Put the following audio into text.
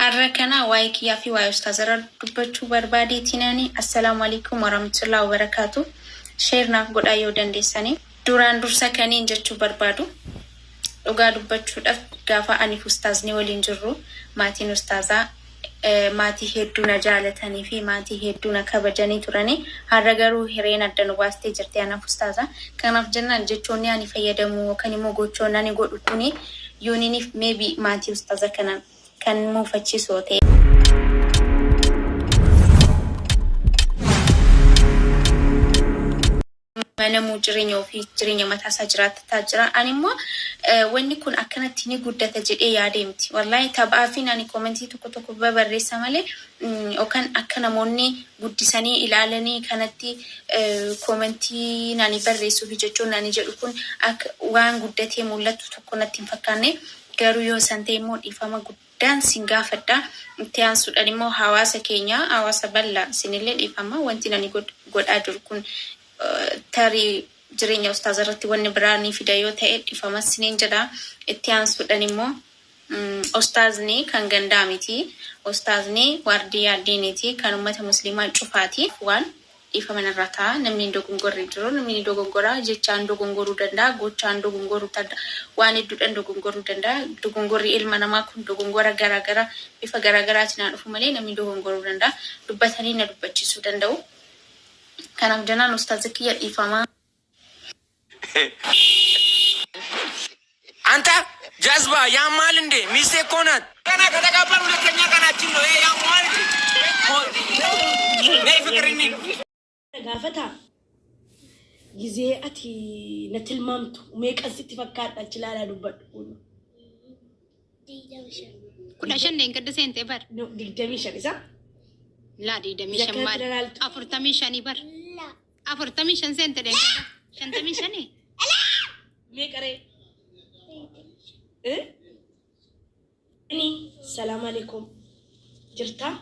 Har'a kana waa'ee kiyyaa fi waa'ee ustaazarra dubbachuu barbaadeetinani. Assalaamu alaikum warahmatullahi wabarakaatu. Share naaf godhaa yoo dandeessanii. Duraan dursa kaniin jechuu barbaadu, dhugaa dubbachuudhaaf, gaafa ani fi ustaazni waliin jirru maatiin ustaazaa maatii hedduu na jaalatanii fi maatii hedduu na kabajanii turanii. Har'a garuu hireen adda nu baastee jirti anaaf ustaaza. Kanaaf jennaan jechoonni ani fayyadamu yookaan immoo gochoonni ani godhu kuni yooniniif maybe maatii ustaaza kana kan muufachiisu ta'e, namuu jireenya ofii, jireenya mataa isaa jiraattataa jira. Ani immoo wanni kun akkanatti ni guddata jedhee yaadee miti. Wallaahi, taphaafin ani comment tokko tokko babarreessa malee yookaan akka namoonni guddisanii ilaalanii kanatti comment ani barreessuu fi jechoonni ani jedhu kun akka waan guddatee mul'atu tokko natti hin fakkaanne. Garuu yoo san ta'e immoo dhiifama guddaan sin gaafadha. Itti aansuudhaan immoo hawaasa keenya, hawaasa bal'aa, isinillee dhiifama. Wanti ani godhaa jiru kun tarii jireenya ustaaza irratti wanni biraa ni fida yoo ta'e dhiifama isiniin jedha. Itti aansuudhaan immoo ustaazni kan gandaa miti. Ustaazni waardiyyaa diiniiti, kan ummata musliimaa cufaati. Waan dhiifama irraa ta'a. Namni hin dogongorre hin jiru. Namni ni dogongora. Jechaan dogongoruu danda'a. Gochaan dogongoruu danda'a. Waan hedduudhaan dogongoruu danda'a. Dogongorri ilma namaa kun dogongora garaagaraa bifa garaagaraatiin haa dhufu malee namni dogongoruu danda'a. Dubbatanii na dubbachiisuu danda'u. Kanaaf jennaan ustaaza kiyya dhiifamaa. አንተ ጀዝባ ያማል እንዴ? ሚስቴ እኮ ናት። ገና ከተጋባን ሁለተኛ ቀናችን ነው። ይሄ ያማል እንዴ? ነይ ፍቅር እንሂድ። Gaafata gizee ati na tilmaamtu meeqan sitti fakkaadha achi ilaalaa dubbadhu. 25. 15 leengadda seentee bar. No, 25 isa. Laa, 25 Zakkaatti maal? ilaaltu. 45 bar. La. 45 seente leengadda. 55. Meeqa ree? 25. Ini salaam alaikum. Jirtaa?